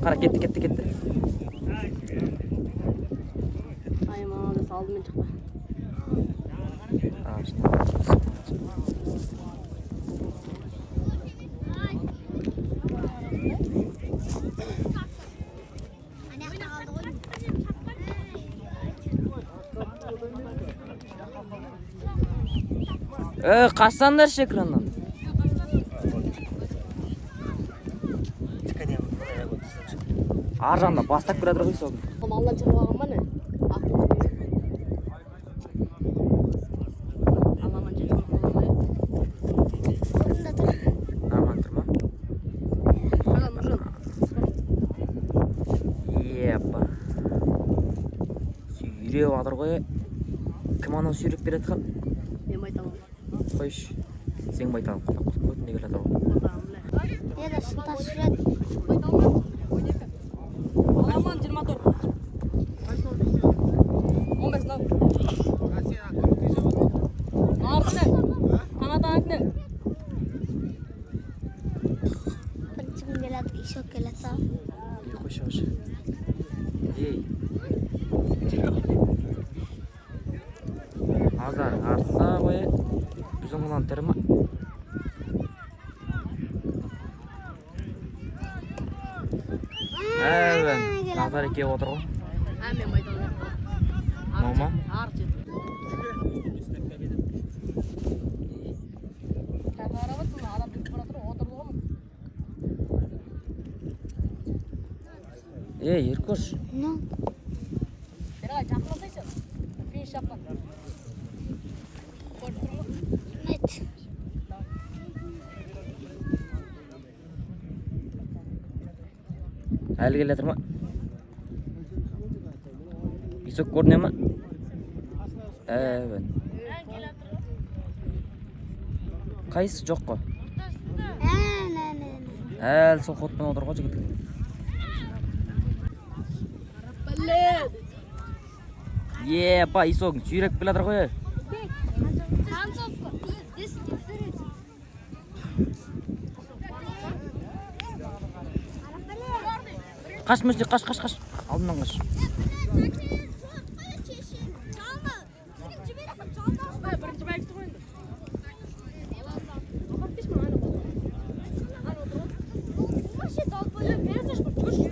Қара, кетті, кетті, кетті. Ай, молодец, алдымен шықты. А, Ана жақта қалды ғой. Қашсаңдаршы экраннан. Ар жағында бастап келе жатыр ғой сол. Алдан шығып алған ба не? Ақ Аламан жетіп қалған ба? Орында тұр. Аман тұр ма? Қара, Нұржан. Епа. Сүйреп жатыр ғой. Кім анау сүйреп бере жатқан? Мен байталым. Қойшы. Сен байталың қотақ қотақ көтінде келе жатыр ғой. Қотағым біле. Деді, шынтас жүреді. Аламан 24. 15 мынау. Артына. Қанат артына. Бірінші күн келеді, еще келеді. Ей, қойшы, қойшы. Ей. Назар артта ғой. Біздің ұлан тірі ма? Әуен, Назар екеуі отыр ғой. Ә, мен байталым. Мынау ма? Арт жет. Қарап отырсың, адам жүріп бара жатыр, отырды ғой. Ей, Еркош. Ну, Бері қарай жақындасайшы. Финиш жақтан. Көріп тұрмын ғой. нет. Әлі келе жатыр ма? Исок көріне ма? Әуен. Қайсысы жоқ қой? Ән, ән, ән. Әлі сол ходпен отыр ғой жігіт. Блин. Епа, Исогың сүйреп келе жатыр ғой. Концовка. 10, Қаш, Мүсте, қаш, қаш, қаш. Алдымнан қаш. Бірінші байкті ғой енді. Апарып келші маған, ана бала. Ана отыр ғой. Бере салшы, бір жүгірші.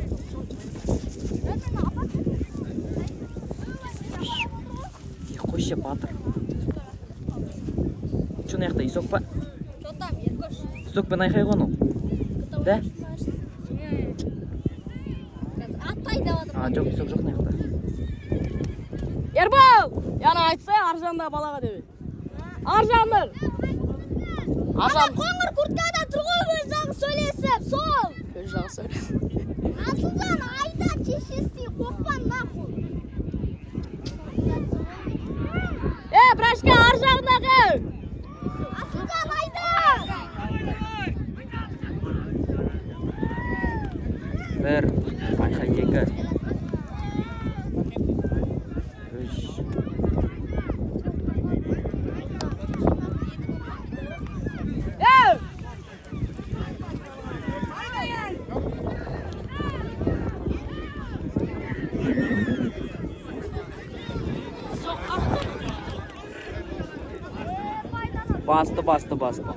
Ей, қойшы, батыр. Че, мына жақта Исок па? Исокпен айқай ғой анау. Да? А, жоқ, Исок жоқ мына жақта. Ербол! Яна айтса, ар жағында балаға деп. Ар жағында. Ар Ана жағында. қоңыр курткада тұр ғой, өз жағы сөйлесіп, сол. Өз жағы сөйлесіп. Асылжан, айда шешесі, қорықпа нахуй. Е, брашка, ар жағындағы. Асылжан, айда. Бір, айқай, екі. Үш. Е! Басты, басты, басты.